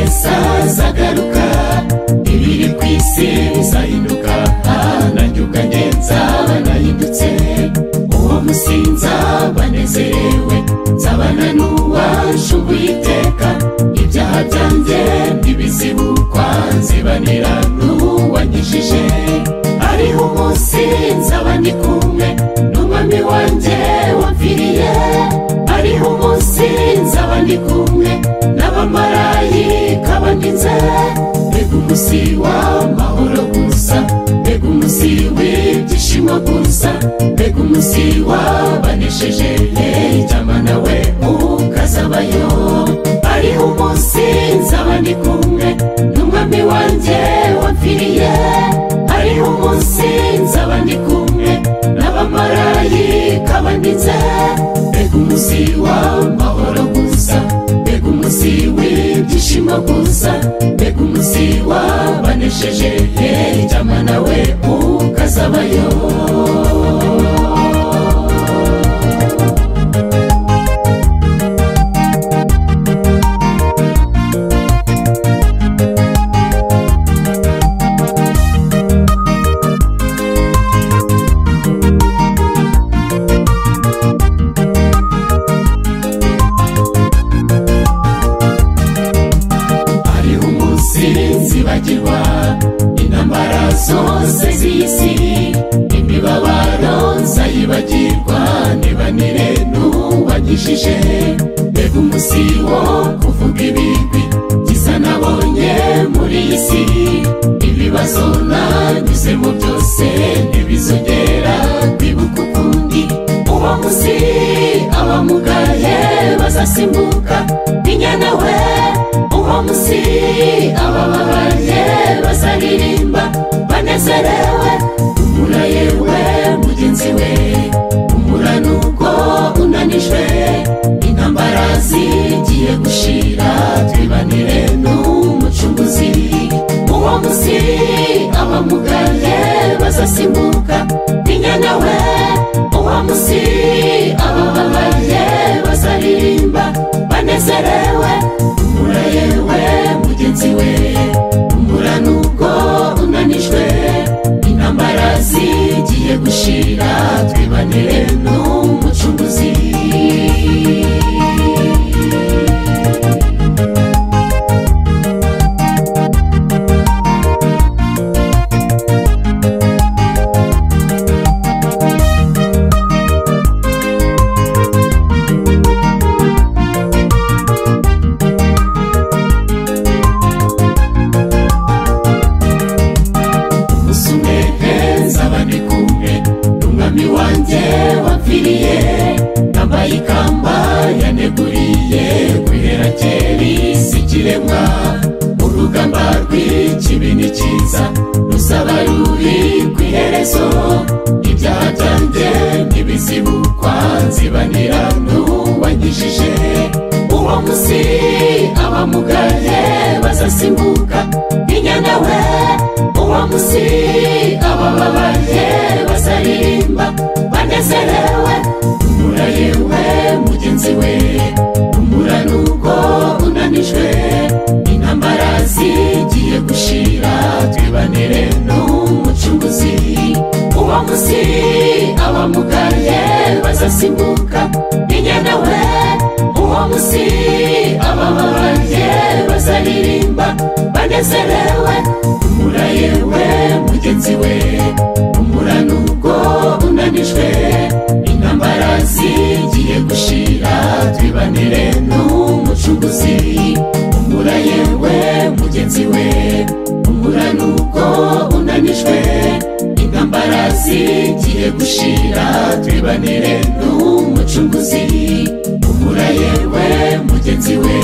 Yesu azagaruka, ibiri ku isi bizahinduka, nanjye ubwanjye nzaba nahindutse. Uwo munsi nzaba nezerewe, nzabana n'uwanshuguye iteka, ibyaha byanjye ntibizibukwa, nzibanira n'uwankijije. Hariho umunsi nzaba ndi kumwe n'umwami wanjye wamfiriye, hariho umunsi nzaba ndi kumwe n'abamarayika bandinze. Mbega umunsi w'amahoro gusa, mbega umunsi w'ibyishimo gusa, mbega umunsi wabanesheje, icyampa nawe ukazabayo. Hariho umunsi nzaba ndi kumwe n'umwami wanjye wamfiriye, hariho umunsi nzaba ndi kumwe n'abamarayika bandinze. Mbega umunsi w'amahoro gusa, mbega umunsi w'ibyishimo gusa, mbega umunsi wabanesheje, icyampa nawe ukazabayo. Nzibagirwa intambara zose z'iyi si, imibabaro nzayibagirwa, nibanire n'uwankijije. Mbega umunsi wo kuvuga ibigwi byiza nabonye muri iyi si, ibibazo nanyuzemo byose ntibizongera kwibuka ukundi. Uwo munsi abamugaye bazasimbuka inyana we, uwo munsi abababaye bazaririmba banezerewe. Humura yewe mugenzi we, humura nuko unanijwe, intambara zigiye gushira, twibanire n'umucunguzi. Uwo munsi abamugaye bazasimbuka inyana we, uwo munsi abababaye bazaririmba banezerewe. Humura yewe mugenzi we, humura nuko unanijwe, intambara zigiye gushira, twibanire n'umucunguzi. Nzaba ndi kumwe n'umwami wanjye wamfiriye, nambaye ikamba yaneguriye guhera kera isi ikiremwa. Urugamba rw'ikibi n'ikiza ruzaba ruri ku iherezo, ibyaha byanjye ntibizibukwa, nzibanira n'uwankijije. Uwo munsi abamugaye bazasimbuka inyana we, uwo munsi abababaye bazaririmba banezerewe. Humura yewe mugenzi we, humura nuko unanijwe, intambara zigiye gushira, twibanire n'umucunguzi. Uwo munsi abamugaye bazasimbuka inyana we, uwo munsi abababaye bazaririmba banezerewe. Humura yewe mugenzi we, humura nuko unanijwe, intambara zigiye gushira, twibanire n'umucunguzi. Humura yewe mugenzi we, humura nuko unanijwe, intambara zigiye gushira, twibanire n'umucunguzi. Humura yewe mugenzi we,